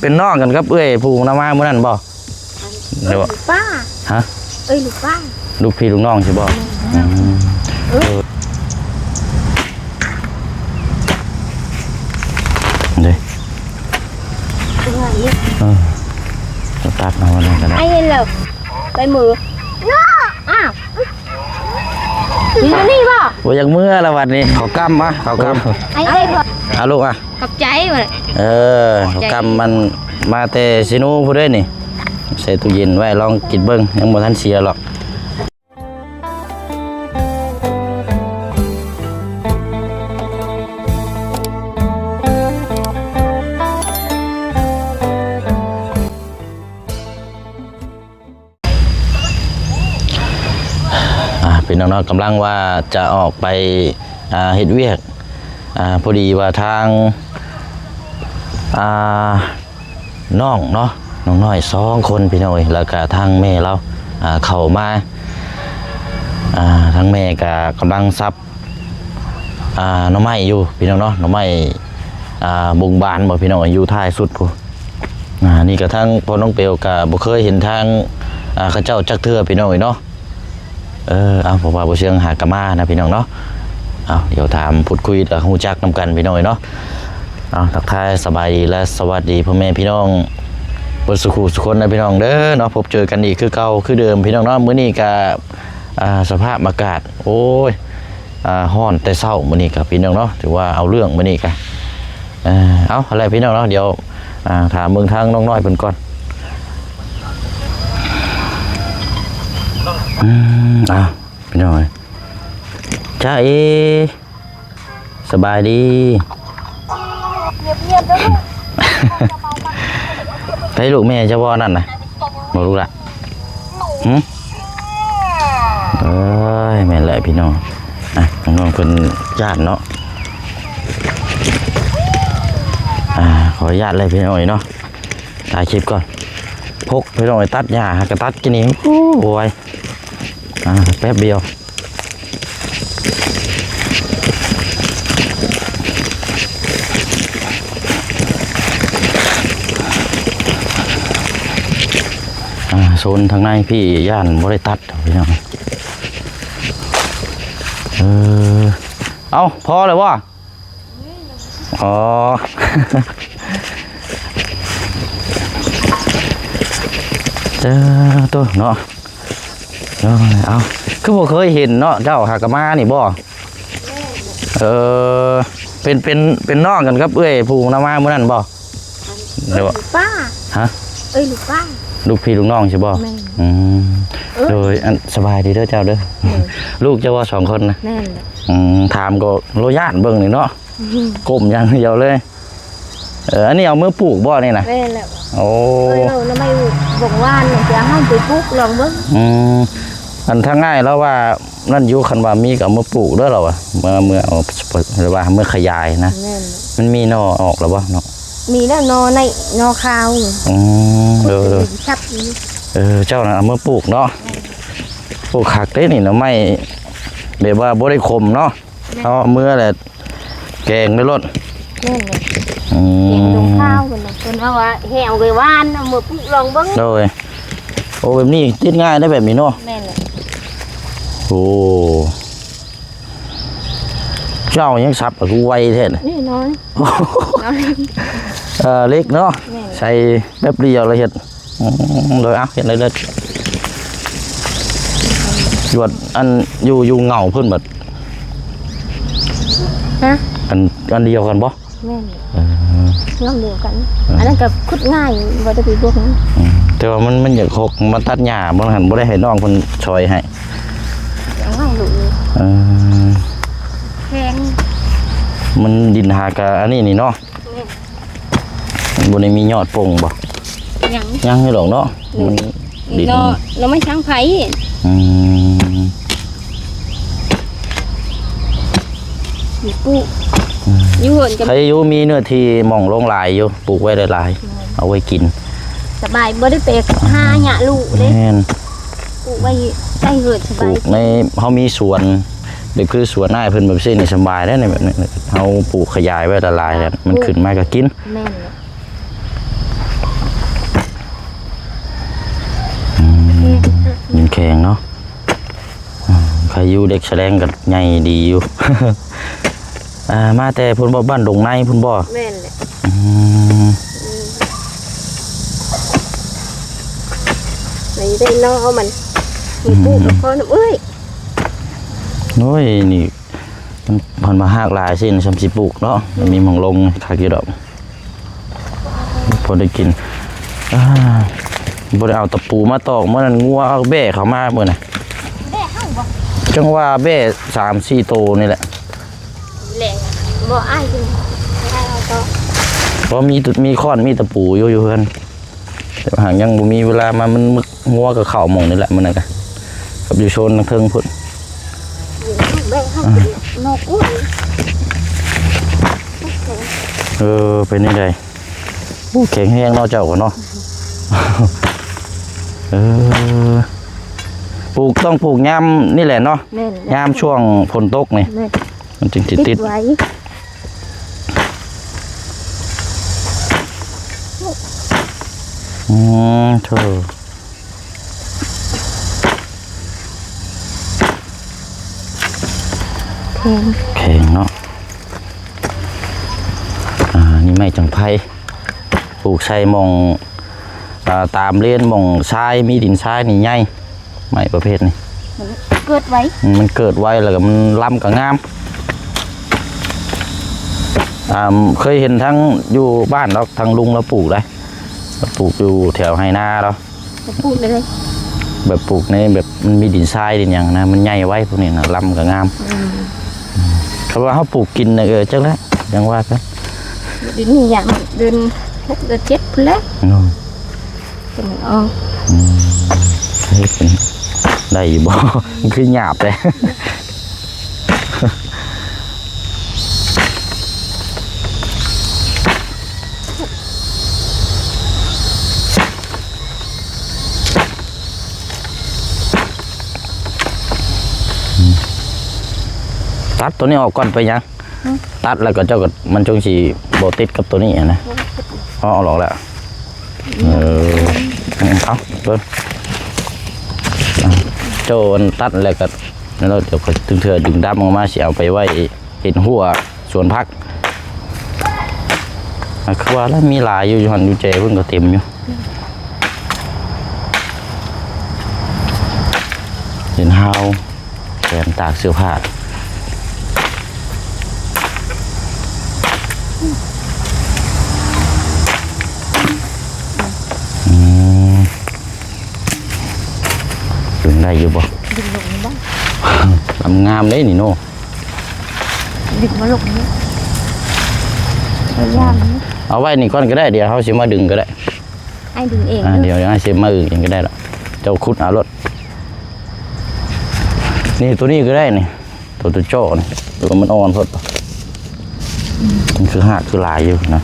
ເປັນນ້ອງກັນກັບເອື້ອຍຜູ້ນຳມາມື້ນັ້ນບໍ່? ຫຼືວ່າ ເອື້ອຍລູກປ້າ. ຮະ? ເອື້ອຍລູກປ້າ. ລູກພີ່ລູກນ້ອງຊິບໍ່? ແມ່ນ. ອືມ ເອີ ເດ້ ເອື້ອຍ. ເອີ ຕັດເອົາອັນນັ້ນກໍໄດ້. ໄອ້ເຫັນແລ້ວ ໄປມື ອ້າວ ຢູ່ນີ້ບໍ່? ບໍ່ຢາກເມືອລະບັດນີ້. ເຂົ້າກ້ຳມາ ເຂົ້າກ້ຳ. ໄອ້ ເອີ ເອົາລູກອະ. ຂອບໃຈ. ເອີ ຂອບໃຈ. ເຂົ້າກ້ຳມັນມາແຕ່ເຊໂນພຸ້ນເດ້ນີ້ ໃສ່ຕູ້ເຢັນໄວ້ ລອງກິນເບິ່ງ ຍັງບໍ່ທັນເສຍຫຼອກ. ອ່າ ພີ່ນ້ອງເນາະ ກຳລັງວ່າຈະອອກໄປ ອ່າ ເຮັດວຽກ ອ່າ ພໍດີວ່າທາງ ອ່າ ນ້ອງເນາະ ນ້ອງນ້ອຍສອງຄົນ ພີ່ນ້ອງເອີຍ ແລ້ວກະທາງແມ່ລາວ ອ່າ ເຂົ້າມາ ອ່າ ທາງແມ່ກະກຳລັງສັບ ອ່າ ໜໍ່ໄມ້ຢູ່ ພີ່ນ້ອງເນາະ ໜໍ່ໄມ້ ອ່າ ບົງບານບໍ່ ພີ່ນ້ອງເອີຍ ຢູ່ທ້າຍສຸດພຸ້ນ. ອ່າ ນີ້ກະທາງພໍ່ນ້ອງເປວກະບໍ່ເຄີຍເຫັນທາງ ອ່າ ເຂົາເຈົ້າຈັກເທື່ອ ພີ່ນ້ອງເອີຍເນາະ. ເອີ ເອົາ ເພາະວ່າບໍ່ເຊື່ອຫາກະມານະ ພີ່ນ້ອງເນາະ. ເອົາ ດຽວຖາມພູດຄຸຍ ແລ້ວຮູ້ຈັກນຳກັນ ພີ່ນ້ອງເອີຍເນາະ. ເອົາ ທັກທາຍສະບາຍດີ ແລະ ສະຫວັດດີພໍ່ແມ່ພີ່ນ້ອງເບິດສູ່ຄູ່ສູ່ຄົນນະ ພີ່ນ້ອງເດີເນາະ. ພົບເຈີກັນອີກຄືເກົ່າຄືເດີມ ພີ່ນ້ອງເນາະ. ມື້ນີ້ກະ ອ່າ ສະພາບອາກາດ ໂອ້ຍ ອ່າ ຮ້ອນແຕ່ເຊົ້າມື້ນີ້ກະ ພີ່ນ້ອງເນາະ ຖືວ່າເອົາເລື່ອງມື້ນີ້ກະ. ເອີ ເອົາ ຫັ້ນແຫຼະ ພີ່ນ້ອງເນາະ ດຽວ ອ່າ ຖາມເບິ່ງທາງນ້ອງນ້ອຍເພິ່ນກ່ອນ. ອືມ ເອົາ ພີ່ນ້ອງເອີຍ ຈ້າເອ ສະບາຍດີ. ງຽບໆເດີລູກ. ໃຜລູກແມ່ເຈົ້າບໍ່ນັ້ນນະ? ບໍ່ລູກລະ. ຫຶ? ເອີຍ ແມ່ນແຫຼະພີ່ນ້ອງ. ອ່ະ ນ້ອງເພິ່ນຢ້ານເນາະ. ອ່າ ຂໍອະນຸຍາດເລີຍພີ່ນ້ອງເອີຍເນາະ ຖ່າຍຄລິບກ່ອນ. ພົກພີ່ນ້ອງເອີຍ ຕັດຫຍ້າ ຫາກະຕັດກິນນີ້ ໂອ້ຍ ອ່າ ແປັບດຽວ. ອ່າ ໂຊນທາງໃນພີ່ຢ້ານບໍ່ໄດ້ຕັດ ພີ່ນ້ອງ. ເອີ ເອົ້າ ພໍແລ້ວບໍ່? ອໍ ເຈົ້າໂຕເນາະ. ເອີ ເອົ້າ ຄືບໍ່ເຄີຍເຫັນເນາະ ເຈົ້າຫາກະມານີ້ບໍ່? ເອີ ເປັນ ເປັນ ເປັນນ້ອງກັນກັບເອື້ອຍຜູ້ນຳມາມື້ນັ້ນບໍ່? ເອື້ອຍລູກປ້າ. ຮະ? ເອື້ອຍລູກປ້າ. ລູກພີ່ລູກນ້ອງຊິບໍ່? ແມ່ນ. ອືມ ເອີ ໂດຍ ອັນ ສະບາຍດີເດີເຈົ້າເດີ. ໂດຍ. ລູກເຈົ້າບໍ່ສອງຄົນນະ? ແມ່ນແຫຼະ. ອືມ ຖາມກໍລາວຢ້ານເບິ່ງນີ້ເນາະ. ອືມ ກົ້ມຢ່າງດຽວເລີຍ. ເອີ ອັນນີ້ເອົາມືປູກບໍ່ນີ້ນະ? ແມ່ນແລ້ວ. ໂອ້ ເອີ ເອົາໜໍ່ໄມ້ບົງຫວານ ຈະເອົາໄປປູກລອງເບິ່ງ. ອືມ ອັນທາງອ້າຍລາວວ່ານັ້ນຢູ່ ຄັນວ່າມີກໍເອົາມາປູກເດີລາວວ່າ ເມື່ອ ເມື່ອເອົາ ຫຼືວ່າເມື່ອຂະຫຍາຍນະ. ແມ່ນ. ມັນມີໜໍ່ອອກແລ້ວບໍ່ເນາະ? ມີແລ້ວ ໜໍ່ໃນ ໜໍ່ຂາວ. ອືມ ເອີ ເອີ ເຈົ້ານະເອົາມາປູກເນາະ. ແມ່ນ. ໂອ້ ຄັກເດ້ນີ້ ໜໍ່ໄມ້ແບບວ່າບໍ່ໄດ້ຂົມເນາະ. ແມ່ນ. ເອົາເມືອແຫຼະ ແກງໄປໂລດ. ແມ່ນແຫຼະ. ອືມ ແກງດົງຂາວເພິ່ນນະ ເພິ່ນເອົາວ່າແຫ້ວໄປຫວານ ເອົາມາປູກລອງເບິ່ງ. ໂດຍ. ໂອ້ ແບບນີ້ຕິດງ່າຍໄດ໋ ແບບນີ້ເນາະ. ແມ່ນແຫຼະ. ໂອ້ ເຈົ້າຍັງສັບ ຄືໄວແທ້ນະ. ນີ້ນ້ອຍ ນ້ອຍ ເອີ ເຫຼັກເນາະ. ແມ່ນ. ໃສ່ແປັບດຽວລະເຮັດ. ອືມ ໂດຍ ເອົາ ເຮັດເລີຍ ເລີຍ ຈວດ ອັນ ຢູ່ ຢູ່ເຫງົ້າເພິ່ນບັດ. ຮະ? ອັນ ອັນດຽວກັນບໍ່? ແມ່ນ. ເອີ ເຫງົ້າດຽວກັນ. ເອີ ອັນນັ້ນກໍຂຸດງ່າຍ ບໍ່ໄດ້ໄປບວກນຳ. ອືມ ແຕ່ວ່າມັນ ມັນຢາກຫົກ ມາຕັດຫຍ້າ ບໍ່ຫັ້ນ ບໍ່ໄດ້ໃຫ້ນ້ອງເພິ່ນຊ່ອຍໃຫ້. ເອົາໄວ້ລູກ. ເອີ ແຂງ ມັນດິນຫາກະອັນນີ້ນີ້ເນາະ. ແມ່ນ. ມັນບໍ່ໄດ້ມີຍອດປົ່ງບໍ່? ຍັງ ຍັງຢູ່ດອກເນາະ. ອືມ ມັນດິນ ໜໍ່ ໜໍ່ໄມ້ຊ້າງໄພ. ອືມ ປູກ ອືມ ຢູ່ເຮືອນກໍ ໃຜຢູ່ ມີເນື້ອທີ່ໝ່ອງໂລ່ງຫຼາຍຢູ່ ປູກໄວ້ຫຼາຍໆ. ແມ່ນ. ເອົາໄວ້ກິນ ສະບາຍ ບໍ່ໄດ້ໄປຫາຫຍ້າລູກເດ້. ແມ່ນ. ປູກໄວ້ໃກ້ເຮືອນສະບາຍ ປູກໃນ ເຮົາມີສວນ ແບບຄືສວນອ້າຍເພິ່ນແບບຊີ້ນີ້ ສະບາຍໄດ໋. ແບບນີ້ເຮົາປູກຂະຫຍາຍໄວ້ຫຼາຍໆ ມັນຂຶ້ນມາກໍກິນ. ແມ່ນແຫຼະ. ແຂງເນາະ. ອືມ ໃຄຢູ່ ເດັກສະແລງກໍໃຫຍ່ດີຢູ່. ອ່າ ມາແຕ່ພຸ້ນບໍ່? ບ້ານດົງໃນພຸ້ນບໍ່? ແມ່ນແຫຼະ. ອືມ ອືມ ໄປໄດ້ເນາະ ເອົາມັນ ອືມ ປູກກັບພໍ່ນຳເອື້ອຍ. ໂອ້ຍ ນີ້ ມັນ ເພິ່ນວ່າຮາກຫຼາຍຊີ້ນ ຊ່ຳຊິປູກເນາະ. ອືມ ມີໝ່ອງລົງ ຄັກຢູ່ດອກ ພໍໄດ້ກິນ. ອ່າ ບໍ່ໄດ້ເອົາຕະປູມາຕອກ ມື້ນັ້ນງົວແບ້ເຂົ້າມາມື້ນັ້ນ. ແບ້ເຮົາບໍ່? ຈັ່ງວ່າແບ້ສາມສີ່ໂຕນີ້ແຫຼະ. ແຫຼະ ບໍ່ອ້າຍກິນ ອ້າຍເອົາຕໍ່. ບໍ່ມີ ມີຄ້ອນ ມີຕະປູຢູ່ ຢູ່ເຮືອນ. ແຕ່ວ່າຫາກຍັງບໍ່ມີເວລາມາ ມັນ ງົວກໍເຂົ້າໝ່ອງນີ້ແຫຼະ ມື້ນັ້ນກະ ກັບຢູ່ໂຊນທາງເທິງພຸ້ນ. ແມ່ເຮົາ ອ່າ ນອກອຸ້ຍ. ເອີ ເປັນຈັ່ງໃດ? ໂອ້ ແຂງແຮງເນາະ ເຈົ້າກໍເນາະ. ເອີ ປູກ ຕ້ອງປູກຍາມນີ້ແຫຼະເນາະ. ແມ່ນ ຍາມຊ່ວງຝົນຕົກນີ້ ແມ່ນ ມັນຈຶ່ງຊິຕິດ ຕິດໄວ. ອືມ ໂທ້ ແຂງ ແຂງເນາະ. ອ່າ ນີ້ໄມ້ຈັງໄພ ປູກໃສ່ໝ່ອງ ອ່າ ຕາມເລນ ໝ່ອງຊາຍ ມີດິນຊາຍນີ້ໃຫຍ່. ໄມ້ປະເພດນີ້ ມັນເກີດໄວ ອືມ ມັນເກີດໄວ ແລ້ວກໍມັນລຳກໍງາມ. ອ່າ ເຄີຍເຫັນທັງຢູ່ບ້ານດອກ ທາງລຸງລາວປູກໄດ໋ ລາວປູກຢູ່ແຖວໄຮ່ນາລາວ. ແບບປູກໃນ ແບບປູກໃນ ແບບມັນມີດິນຊາຍດິນຫຍັງນະ ມັນໃຫຍ່ໄວ ພວກນີ້ນະ ລຳກໍງາມ. ອືມ ຄັນວ່າເຮົາປູກກິນນະ ເອີ ຈັກແຫຼະ ຈັ່ງວ່າກັນ. ດິນນີ້ຫຍັງ ເດືອນຫົກເດືອນເຈັດພຸ້ນແຫຼະ. ໂອ້ ກຳລັງອອກ. ອືມ ເຮັດເປັນໄດ້ຢູ່ບໍ່? ຄືຫຍາບແທ້. ຕັດຕົວນີ້ອອກກ່ອນ ໄປຫຍັງ? ຮະ? ຕັດແລ້ວກໍເຈົ້າກໍ ມັນຈົ່ງຊິບໍ່ຕິດກັບຕົວນີ້ຫັ້ນນະ. ເອົາອອກແລ້ວ. ເອີ ເອົາເບິ່ງ ເຈົ້າອັນຕັດແລ້ວກໍ ແລ້ວດຽວຂ້ອຍ ເທື່ອດຶງດຳອອກມາ ຊິເອົາໄປໄວ້ເຮັດຮົ້ວສວນຜັກ. ອ່າ ຄືວ່າລະ ມີຫຼາຍຢູ່ ຢູ່ຫັ້ນຢູ່ແຈເພິ່ນກໍເຕັມຢູ່. ເຫັນຮາວແຂວນຕາກເສື້ອຜ້າ. ອືມ ດຶງໄດ້ຢູ່ບໍ່? ດຶງລົງໄດ້. ງາມເດ້ນີ້ເນາະ. ດຶງມາລົງນີ້ ເອົາໄວ້ນີ້ກ່ອນກໍໄດ້ ດຽວເຮົາຊິມາດຶງກໍໄດ້. ອ້າຍດຶງເອງ. ອ່າ ເດີ ດຽວອ້າຍຊິມາເອງກໍໄດ້ລະ ເຈົ້າຂຸດເອົາໂລດ. ນີ້ ຕົວນີ້ກໍໄດ້ນີ້ ຕົວ ຕົວເຈາະນີ້ ຫຼືວ່າມັນອ່ອນໂພດ ອືມ ມັນຄືຮາກຄືຫຼາຍຢູ່ນະ.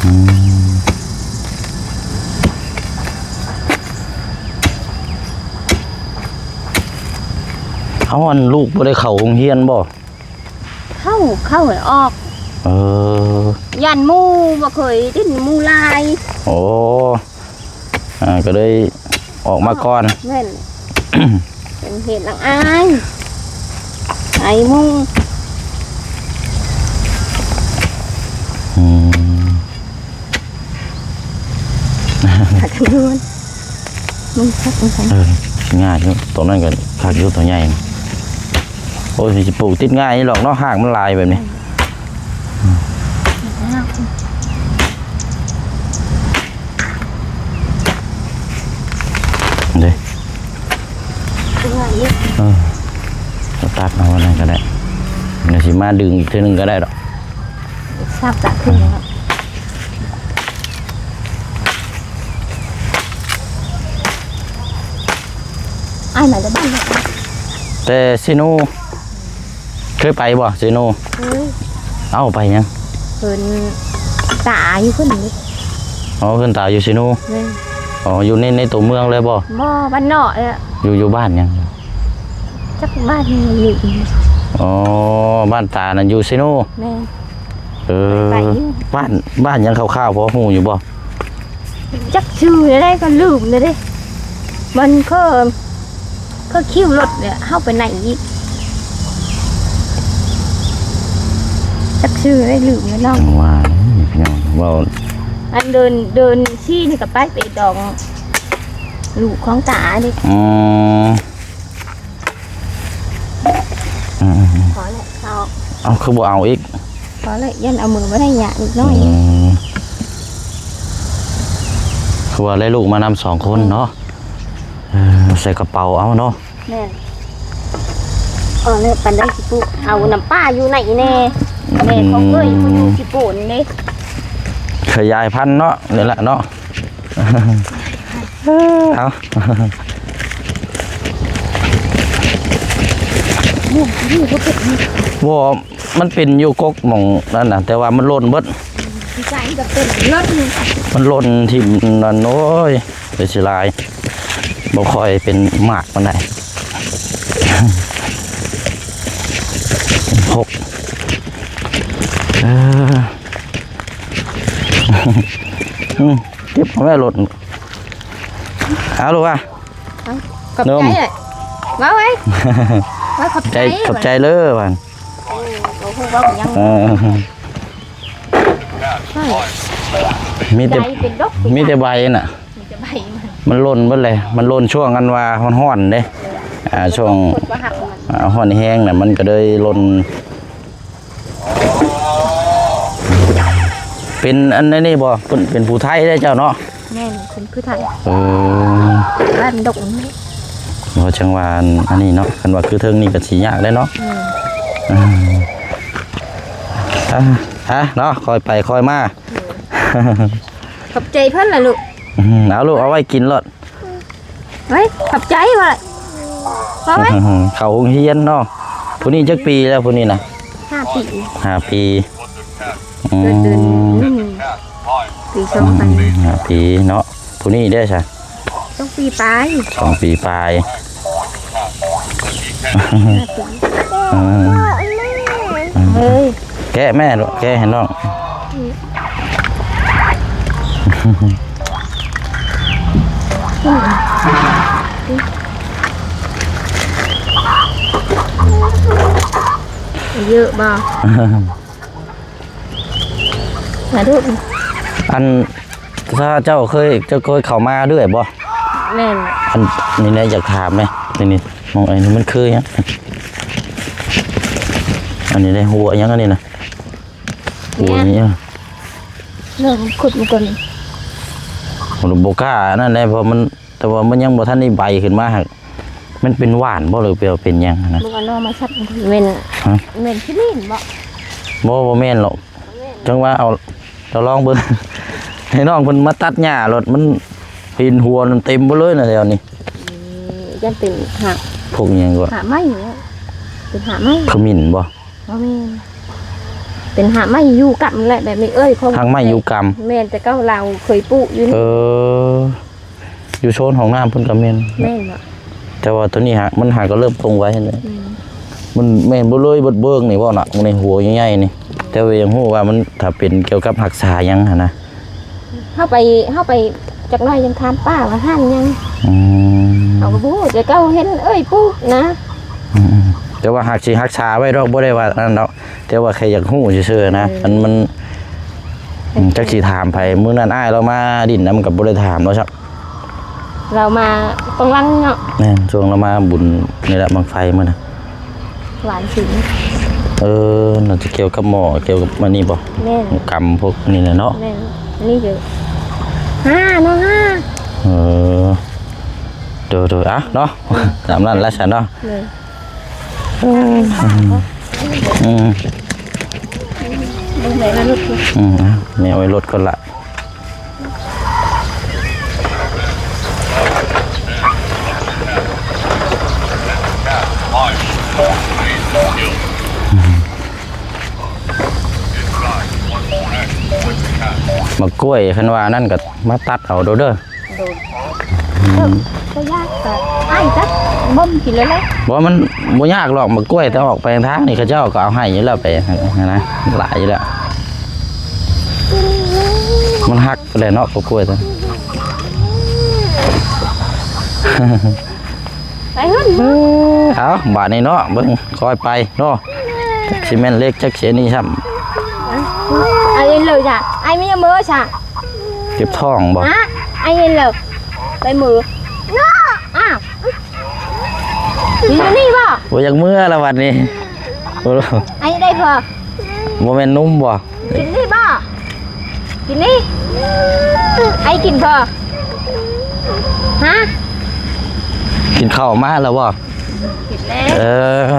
ອືມ ເອົາ ອັນລູກບໍ່ໄດ້ເຂົ້າໂຮງຮຽນບໍ່? ເຂົ້າ ເຂົ້າໃຫ້ອອກ. ເອີ ຢ້ານໝູ່ ບໍ່ເຄີຍຫຼິ້ນໝູ່ຫຼາຍ. ໂອ້ ອ່າ ກໍເລີຍອອກມາກ່ອນ. ແມ່ນ ເປັນເຫດລັງອາຍ ອາຍໝູ່. ອືມ ຄັກຢູ່ ມັນຄັກ ມັນຄັກ. ເອີ ງ່າຍຢູ່ ຕົວນັ້ນກໍຄັກຢູ່ ຕົວໃຫຍ່. ໂອ້ຍ ຊິປູກຕິດງ່າຍນີ້ດອກເນາະ ຮາກມັນຫຼາຍແບບນີ້. ອືມ ເດ້ ເອີ ຕັດເອົາອັນນັ້ນກໍໄດ້ ດຽວຊິມາດຶງອີກເທື່ອໜຶ່ງກໍໄດ້ດອກ. ຊາບກະຂຶ້ນແລ້ວ ອ້າຍມາແຕ່ບ້ານແລ້ວ. ແຕ່ເຊໂນ ເຄີຍໄປບໍ່ເຊໂນ? ເຄີຍ. ເອົ້າ ໄປຫຍັງ? ເພິ່ນຕາຢູ່ເພິ່ນນີ້. ອໍ ເພິ່ນຕາຢູ່ເຊໂນ. ແມ່ນ. ອໍ ຢູ່ໃນ ໃນຕົວເມືອງເລີຍບໍ່? ບໍ່ ບ້ານນອກເອີ. ຢູ່ ຢູ່ບ້ານຫຍັງ? ຈັກບ້ານຢູ່ອີກ. ອໍ ບ້ານຕານັ້ນຢູ່ເຊໂນ. ແມ່ນ. ເອີ ໄປຢູ່ ບ້ານ ບ້ານຫຍັງຄ່າວໆ ພໍຮູ້ຢູ່ບໍ່? ຈັກຊື່ແນວໃດກໍລືມແລ້ວເດ້. ມັນຄື ຄືຄິວລົດເນຍ ເຮົາໄປໄນອີກ ຈັກຊື່ໄດ້ລືມແລ້ວເນາະ. ວ່າພີ່ນ້ອງເວົ້າ ອັນເດີ່ນ ເດີ່ນສີ່ນີ້ກໍໄປ ໄປດອງລູກຂອງຕາເດ້. ອືມ ອືມໆໆ ພໍແລ້ວ ເອົາ ເອົາ ຄືບໍ່ເອົາອີກ? ພໍແລ້ວ ຢ້ານເອົາມືບໍ່ໄດ້ ຍາກເລັກນ້ອຍ. ອືມ ຄືວ່າໄດ້ລູກມານຳສອງຄົນເນາະ. ເອີ ໃສ່ກະເປົາເອົາເນາະ. ແມ່ນ ເອົາແລ້ວ ປານໃດຊິປູກ ເອົານຳປ້າຢູ່ໃນແນ່. ແມ່ຂອງເອື້ອຍ ອືມ ຜູ້ຢູ່ຊິໂປນເດ້ ຂະຫຍາຍພັນເນາະ ນີ້ແຫຼະເນາະ. ເອີ ເອົາ ບໍ່ ມັນເປັນຢູ່ກົກໝ່ອງນັ້ນນະ ແຕ່ວ່າມັນຫຼົ່ນເບິດ. ອືມ ທີ່ໃຈກໍເປັນ ມັນຫຼົ່ນຖິ້ມນັ້ນ ໂອ້ຍ ເປັນຊິຫຼາຍ ບໍ່ຄ່ອຍເປັນໝາກປານໃດ. ຫົກ ເອີ ອືມ ເກັບເອົາໄວ້ໂລດ. ເອົາລູກວ່າ ເອົາ ຂອບໃຈ ເອີ ວ່າໄວ້ ວ່າຂອບໃຈ ຂອບໃຈເດີວ່າ. ໂອ້ ບໍ່ຮູ້ເວົ້າຫຍັງ ເອີ ມີແຕ່ ໃຈເປັນດອກ ມີແຕ່ໃບນະ ມີແຕ່ໃບມັນ ມັນຫຼົ່ນເບິດເລີຍ ມັນຫຼົ່ນຊ່ວງອັນວ່າຮ້ອນໆເດ້. ເອີ ອ່າ ຊ່ວງ ຄົນບໍ່ຮັກມັນ ອ່າ ຮ້ອນແຮງນະ ມັນກໍເລີຍຫຼົ່ນ. ເປັນອັນນີ້ບໍ່? ເປັນ ເປັນຜູ້ໄທເດ້ເຈົ້າເນາະ? ແມ່ນ ເປັນຜູ້ໄທ. ເອີ ບ້ານດົງນີ້ ບໍ່ ຈັ່ງວ່າອັນ ອັນນີ້ເນາະ ຄັນວ່າຄືເທິງນີ້ກໍຊິຍາກເດ້ເນາະ. ແມ່ນ ອ່າ ອ່າ ເນາະ ຄ່ອຍໄປຄ່ອຍມາ. ເອີ ຂອບໃຈເພິ່ນລະລູກ. ອືມ ເອົາລູກ ເອົາໄວ້ກິນໂລດ. ເອີ ຂອບໃຈວ່າ ເຂົ້າໂຮງຮຽນເນາະ. ຜູ້ນີ້ຈັກປີແລ້ວ ຜູ້ນີ້ນະ? ຫ້າປີ ຫ້າປີ. ອືມ ເກີດເດືອນໜຶ່ງ ປີສອງພັນ ອືມ ຫ້າປີເນາະ. ຜູ້ນີ້ເດ້ຊະ? ສອງປີປາຍ ສອງປີປາຍ. ຫ້າປີ ເອີ ເອີ ແກະແມ່ລູກ ແກະໃຫ້ນ້ອງ. ເຍອະບໍ່? ມາດູ ອັນ ຖ້າເຈົ້າເຄີຍ ເຈົ້າເຄີຍເຂົ້າມາເລື້ອຍບໍ່? ແມ່ນ. ອັນນີ້ນະ ຢາກຖາມແດ່ ນີ້ ນີ້ ມອງອັນນີ້ມັນຄືຫຍັງ? ອັນນີ້ໄດ້ຫົວຫຍັງອັນນີ້ນະ? ຫົວຫຍັງ? ເນາະ ຂຸດມາກ່ອນ ບໍ່ກ້າອັນນັ້ນແຫຼະ ເພາະມັນ ແຕ່ວ່າມັນຍັງບໍ່ທັນໄດ້ໃບຂຶ້ນມາຫັ້ນ ມັນເປັນຫວ່ານບໍ່ ຫຼືເປັນຫຍັງຫັ້ນນະ? ບໍ່ວ່າໜໍ່ມາສັດ ແມ່ນ ຮະ? ແມ່ນຂີ້ດິນບໍ່? ບໍ່ ບໍ່ແມ່ນຫຼອກ. ບໍ່ແມ່ນ ຈັ່ງວ່າເອົາ ລອງເບິ່ງ ໃຫ້ນ້ອງເພິ່ນມາຕັດຫຍ້າໂລດ ມັນເຫັນຫົວນັ້ນເຕັມເບິດເລີຍນະແຖວນີ້. ອືມ ຢ້ານເປັນຫາກ ພວກຫຍັງກໍ ຫາກໄມ້ເນາະ ເປັນຫາກໄມ້ ຂະໝິ່ນບໍ່? ບໍ່ແມ່ນ ເປັນຫາກໄມ້ຢູ່ກັບແຫຼະ ແບບນີ້ເອີຍ ຂອງ ຫາກໄມ້ຢູ່ກັບ ແມ່ນ ແຕ່ເກົ່າລາວເຄີຍປູກຢູ່ນີ້. ເອີ ຢູ່ໂຊນຫ້ອງນ້ຳເພິ່ນກໍແມ່ນ. ແມ່ນບໍ່? ແຕ່ວ່າໂຕນີ້ຫາກ ມັນຫາກກໍເລີ່ມຕົງໄວຫັ້ນແຫຼະ. ແມ່ນ ມັນແມ່ນບໍ່ເລີຍເບິດເບີງນີ້ເວົ້ານະ ໃນຫົວໃຫຍ່ໆນີ້. ແຕ່ວ່າຢາກຮູ້ວ່າມັນ ຖ້າເປັນກ່ຽວກັບຮັກສາຫຍັງຫັ້ນນະ? ເຮົາໄປ ເຮົາໄປຈັກໜ້ອຍຈັ່ງຖາມປ້າວ່າຮ້ານຫຍັງ. ອືມ ເຮົາກໍບໍ່ຮູ້ ແຕ່ເກົ່າເຫັນເອື້ອຍປູກນະ. ອືມໆ ແຕ່ວ່າຫາກຊິຮັກສາໄວ້ດອກ ບໍ່ໄດ້ວ່າອັນນັ້ນດອກ ແຕ່ວ່າແຄ່ຢາກຮູ້ຊື່ໆນະ. ເອີ ມັນ ມັນ ອືມ ຈັກຊິຖາມໃຜ ມື້ນັ້ນອ້າຍລາວມາດິນນຳ ມັນກໍບໍ່ໄດ້ຖາມລາວຊ້ຳ. ລາວມາຕອນຫຼັງເນາະ. ແມ່ນ ຊ່ວງລາວມາບຸນນີ້ແຫຼະ ບັ້ງໄຟມື້ນະ. ຫຼາຍສິນ ເອີ ໜ້າຈະກ່ຽວກັບໝໍ້ ກ່ຽວກັບອັນນີ້ບໍ່? ແມ່ນ ກຳພວກນີ້ແຫຼະເນາະ. ແມ່ນ ອັນນີ້ຄືຫ້າເນາະ ຫ້າ. ເອີ ໂດຍໆ ອ່ະເນາະ ຕາມນັ້ນແຫຼະຊັ້ນເນາະ. ໂດຍ ອືມ ອືມ ເບິ່ງແມ່ວ່າລົດ ອືມ ອ່ະ ແມ່ໄວ້ລົດກ່ອນລະ. ໝາກກ້ວຍ ຄັນວ່ານັ້ນກໍມາຕັດເອົາໂດດເດີ. ໂດຍ ອືມ ກໍ ກໍຢາກ ກໍອ້າຍຈັກບົ່ມກິນເລີຍແຫຼະ. ບໍ່ ມັນບໍ່ຍາກຫຼອກ ໝາກກ້ວຍ ແຕ່ອອກໄປທາງນີ້ ເຂົາເຈົ້າກໍເອົາໃຫ້ຢູ່ແລ້ວ ໄປຫັ້ນນະ ຫຼາຍຢູ່ແລ້ວ. ມັນຫັກໄປແລ້ວເນາະ ກະກ້ວຍຕົວ ໄປເຮືອນ. ເອີ ເອົາ ບາດນີ້ເນາະ ເບິ່ງ ຄ່ອຍໄປເນາະ ຈັກຊິແມ່ນເຫຼັກ ຈັກຊິອັນນີ້ຊ້ຳ. ໄອ້ເອີ ເລີຍຈ້ະ ໄອ້ມີເມືອຊະ ເຈັບທ້ອງບໍ່? ຮະ ໄອ້ເອີ ເລີຍ ໄປມື ອ້າວ ຢູ່ນີ້ບໍ່? ບໍ່ຢາກເມືອລະບັດນີ້. ໂອ້ ອັນນີ້ໄດ້ບໍ່? ບໍ່ແມ່ນນົມບໍ່? ກິນນີ້ບໍ່? ກິນນີ້ ໄອ້ກິນບໍ່? ຮະ ກິນເຂົ້າມາແລ້ວບໍ່? ກິນແລ້ວ. ເອີ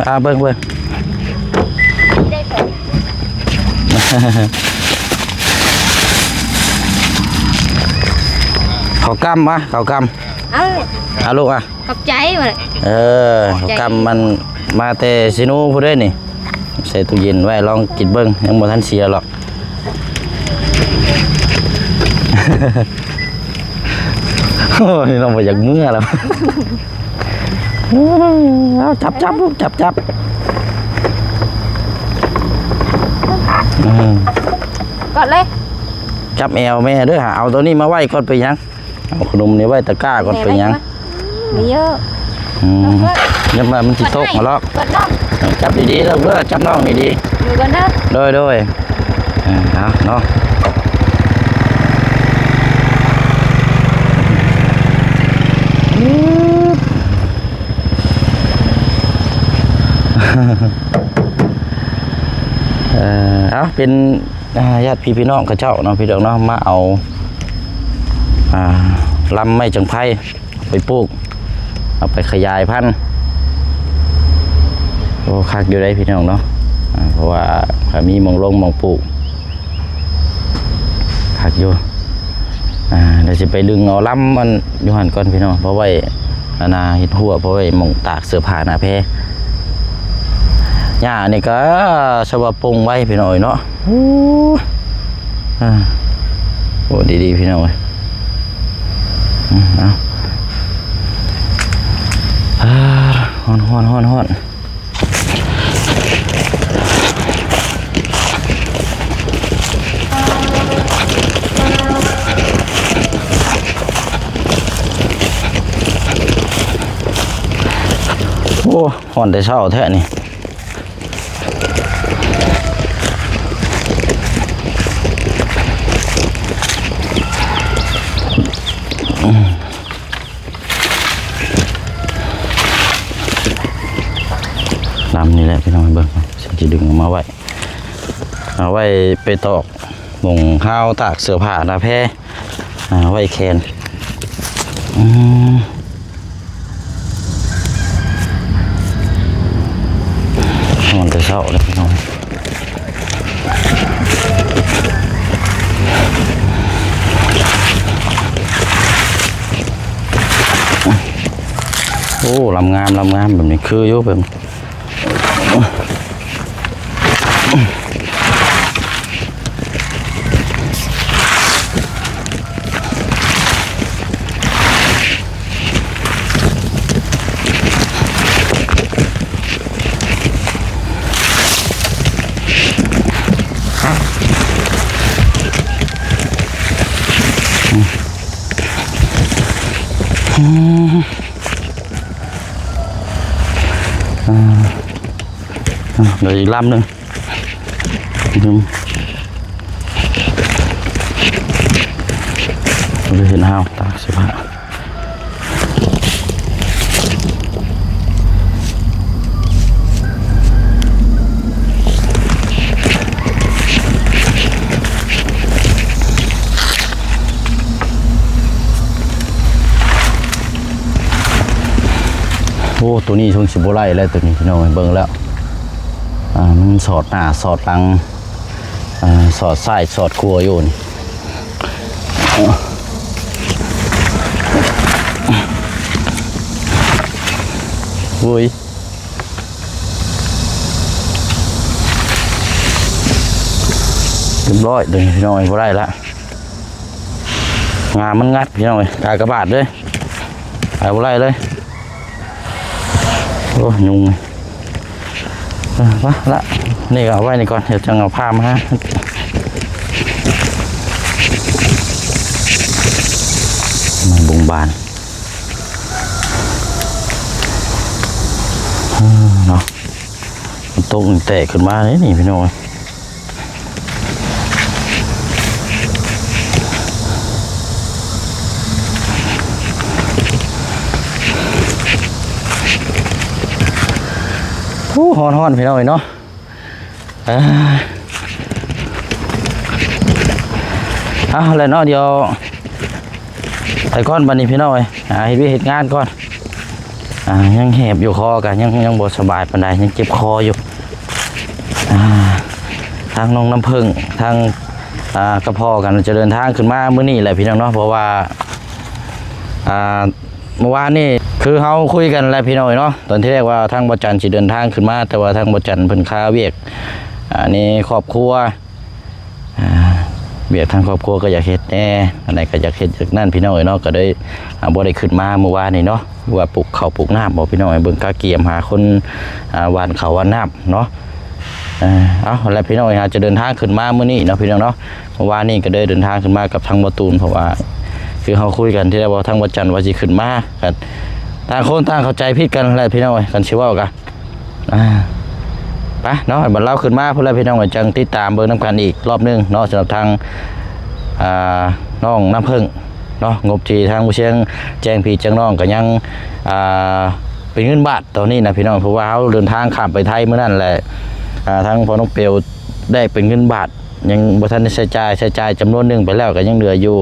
ອາ ເບິ່ງ ເບິ່ງ ເຂົ້າກ້ຳມາ ເຂົ້າກ້ຳ ເອົາ ເອົາລູກອະ. ຂອບໃຈວ່າ. ເອີ ຂອບໃຈ. ກຳມັນມາແຕ່ຊີໂນພຸ້ນເດ້ນີ້ ໃສ່ຕູ້ເຢັນໄວ້ ລອງກິນເບິ່ງ ຍັງບໍ່ທັນເສຍຫຼອກ. ໂອ້ຍ ນ້ອງບໍ່ຢາກເມືອແລ້ວ. ເອົາ ຈັບ ຈັບ ລູກ ຈັບ ຈັບ ອືມ ກອດເລີຍ ຈັບແອວແມ່ເດີ້ ຫາເອົາໂຕນີ້ມາໄວ້ກ່ອນ ເປັນຫຍັງ? ເອົາຂະໜົມນີ້ໄວ້ຕະກ້າກ່ອນ ເປັນຫຍັງ? ມີເຍອະ ອືມ ຍັງວ່າມັນຊິຕົກມາລອກ. ຈັບດີໆ ເດີ ຈັບນ້ອງດີໆ ຢູ່ກັນເດີ. ໂດຍ ໂດຍ ເອີ ເອົາເນາະ ເອີ ເອົາ ເປັນ ອ່າ ຍາດພີ່ພີ່ນ້ອງເຂົາເຈົ້າເນາະ ພີ່ນ້ອງເນາະ ມາເອົາ ອ່າ ລຳໄມ້ຈັງໄພໄປປູກ ເອົາໄປຂະຫຍາຍພັນ. ໂອ້ ຄັກຢູ່ເດ້ພີ່ນ້ອງເນາະ ອ່າ ເພາະວ່າຖ້າມີໝ່ອງລົງໝ່ອງປູກ ຄັກຢູ່. ອ່າ ດຽວຊິໄປດຶງເອົາລຳອັນຢູ່ຫັ້ນກ່ອນພີ່ນ້ອງ ເພາະໄວ້ອັນນ່າເຮັດຮົ້ວ ເພາະໄວ້ໝ່ອງຕາກເສື້ອຜ້າໜ້າແພ. ຫຍ້ານີ້ກໍສະວ່າປົ່ງໄວ້ພີ່ນ້ອງເອີຍເນາະ. ໂອ້ ອ່າ ໂອ້ ດີໆ ພີ່ນ້ອງເອີຍ. ອືມ ເອົາ ອ່າ ຮ້ອນໆ ຮ້ອນໆ. ໂອ້ ຮ້ອນແຕ່ເຊົ້າແທ້ນີ້. ລຳນີ້ແຫຼະພີ່ນ້ອງ ເບິ່ງ ຊິດຶງເອົາມາໄວ້ ເອົາໄວ້ໄປຕອກໝ່ອງຮາວຕາກເສື້ອຜ້າໜ້າແພ ອ່າ ໄວ້ແຂນ. ອືມ ຮ້ອນແຕ່ເຊົ້າເລີຍພີ່ນ້ອງ. ໂອ້ ລຳງາມ ລຳງາມ ແບບນີ້ຄືຢູ່ ແບບ ອືມ ອ່າ ອ່າ ເຫຼືອອີກລຳໜຶ່ງ ອືມ ເຫັນຮາວຕາກເສື້ອຜ້າ. ໂອ້ ໂຕນີ້ເພິ່ນຊິບໍ່ໄລ່ແລ້ວ ໂຕນີ້ພີ່ນ້ອງເອີຍ ເບິ່ງແລ້ວ ອ່າ ມັນສອດໜ້າສອດຫຼັງ ອ່າ ສອດຊ້າຍສອດຂວາຢູ່ນີ້. ໂອ້ຍ ຮຽບຮ້ອຍ ໂຕນີ້ພີ່ນ້ອງເອີຍ ບໍ່ໄດ້ລະ. ງາມັນງັດພີ່ນ້ອງເອີຍ ກາກະບາດເລີຍ ໄປບໍ່ໄດ້ເລີຍ. ໂອ້ ຍຸງ ເອີ ມາລະ ນີ້ກໍເອົາໄວ້ນີ້ກ່ອນ ດຽວຈັ່ງເອົາຜ້າມາຫາ. ບຸງບານ ເອີ ເນາະ ມັນຕົກແຕກຂຶ້ນມາເດ້ນີ້ພີ່ນ້ອງເອີຍ. ໂອ້ ຮ້ອນໆ ພີ່ນ້ອງເອີຍເນາະ. ເອີ ເອົາແຫຼະເນາະ ດຽວໄປກ່ອນບັດນີ້ພີ່ນ້ອງເອີຍ ຫາເຮັດວຽກເຮັດງານກ່ອນ. ອ່າ ຍັງແຫບຢູ່ ຄໍກໍຍັງ ຍັງບໍ່ສະບາຍປານໃດ ຍັງເຈັບຄໍຢູ່. ອ່າ ທາງນ້ອງນ້ຳເຜິ້ງ ທາງ ອ່າ ກະພໍ່ກັນຈະເດີນທາງຂຶ້ນມາມື້ນີ້ແຫຼະພີ່ນ້ອງເນາະ ເພາະວ່າ ອ່າ ເມື່ອວານນີ້ຄືເຮົາຄຸຍກັນແຫຼະພີ່ນ້ອງເອີຍເນາະ ຕອນທີແລກວ່າທາງບໍ່ຈັນຊິເດີນທາງຂຶ້ນມາ ແຕ່ວ່າທາງບໍ່ຈັນເພິ່ນຄາວຽກ ອ່າ ໃນຄອບຄົວ ອ່າ ວຽກທາງຄອບຄົວກໍຢາກເຮັດແດ່ ອັນໃດກໍຢາກເຮັດ ຢາກນັ້ນ ພີ່ນ້ອງເອີຍເນາະ ກໍເລີຍ ອ່າ ບໍ່ໄດ້ຂຶ້ນມາມື້ວານນີ້ເນາະ ວ່າປູກເຂົ້າປູກນ້ຳບໍ ພີ່ນ້ອງເອີຍ ເບິ່ງກະກຽມຫາຄົນ ອ່າ ຫວ່ານເຂົ້າຫວ່ານນ້ຳເນາະ. ເອີ ເອົາແຫຼະ ພີ່ນ້ອງເອີຍ ເຮົາຈະເດີນທາງຂຶ້ນມາມື້ນີ້ເນາະ ພີ່ນ້ອງເນາະ. ເມື່ອວານນີ້ກໍໄດ້ເດີນທາງຂຶ້ນມາກັບທາງບໍ່ຕູນ ເພາະວ່າຄືເຮົາຄຸຍກັນທີ່ແລ້ວວ່າທາງບໍ່ຈັນວ່າຊິຂຶ້ນມາ ກໍຕ່າງຄົນຕ່າງເຂົ້າໃຈຜິດກັນແຫຼະ ພີ່ນ້ອງເອີຍ ຄັນຊິເວົ້າກໍ ອ່າ ໄປເນາະ ບັດລາວຂຶ້ນມາພຸ້ນແຫຼະ ພີ່ນ້ອງເອີຍ ຈັ່ງຕິດຕາມເບິ່ງນຳກັນອີກລອບໜຶ່ງເນາະ ສຳລັບທາງ ອ່າ ນ້ອງນ້ຳເຜິ້ງເນາະ. ງົບທີ່ທາງຜູ້ຊຽງແຈ້ງພີ່ແຈ້ງນ້ອງກໍຍັງ ອ່າ ເປັນເງິນບາດຕອນນີ້ນະ ພີ່ນ້ອງ ເພາະວ່າເຮົາເດີນທາງຂ້າມໄປໄທມື້ນັ້ນແຫຼະ ອ່າ ທາງພໍ່ນ້ອງເປວ ແລກເປັນເງິນບາດ ຍັງບໍ່ທັນໄດ້ໃຊ້ຈ່າຍ ໃຊ້ຈ່າຍຈຳນວນໜຶ່ງໄປແລ້ວ ກໍຍັງເຫຼືອຢູ່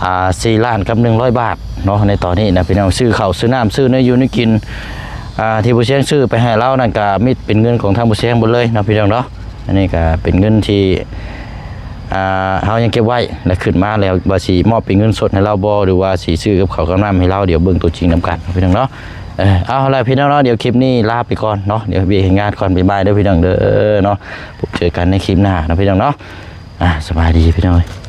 ອ່າ ສີ່ລ້ານກັບໜຶ່ງຮ້ອຍບາດເນາະ. ໃນຕອນນີ້ນະ ພີ່ນ້ອງ ຊື້ເຂົ້າຊື້ນ້ຳ ຊື້ແນວຢູ່ແນວກິນ ອ່າ ທີ່ຜູ້ຊຽງຊື້ໄປໃຫ້ລາວນັ້ນ ກໍມີເປັນເງິນຂອງທາງຜູ້ຊຽງໝົດເລີຍເນາະ ພີ່ນ້ອງເນາະ. ອັນນີ້ກໍເປັນເງິນທີ່ ອ່າ ເຮົາຍັງເກັບໄວ້ ແລະ ຂຶ້ນມາແລ້ວວ່າຊິມອບເປັນເງິນສົດໃຫ້ລາວບໍ່ ຫຼືວ່າຊິຊື້ກັບເຂົ້າກັບນ້ຳໃຫ້ລາວ ດຽວເບິ່ງຕົວຈິງນຳກັນ ພີ່ນ້ອງເນາະ. ເອີ ເອົາລະ ພີ່ນ້ອງເນາະ ດຽວຄລິບນີ້ລາໄປກ່ອນເນາະ ດຽວເຮັດວຽກເຮັດງານກ່ອນ ບາຍບາຍເດີ ພີ່ນ້ອງເດີເນາະ. ພົບເຈີກັນໃນຄລິບໜ້າເນາະ ພີ່ນ້ອງເນາະ. ອ່າ ສະບາຍດີ ພີ່ນ້ອງເອີຍ.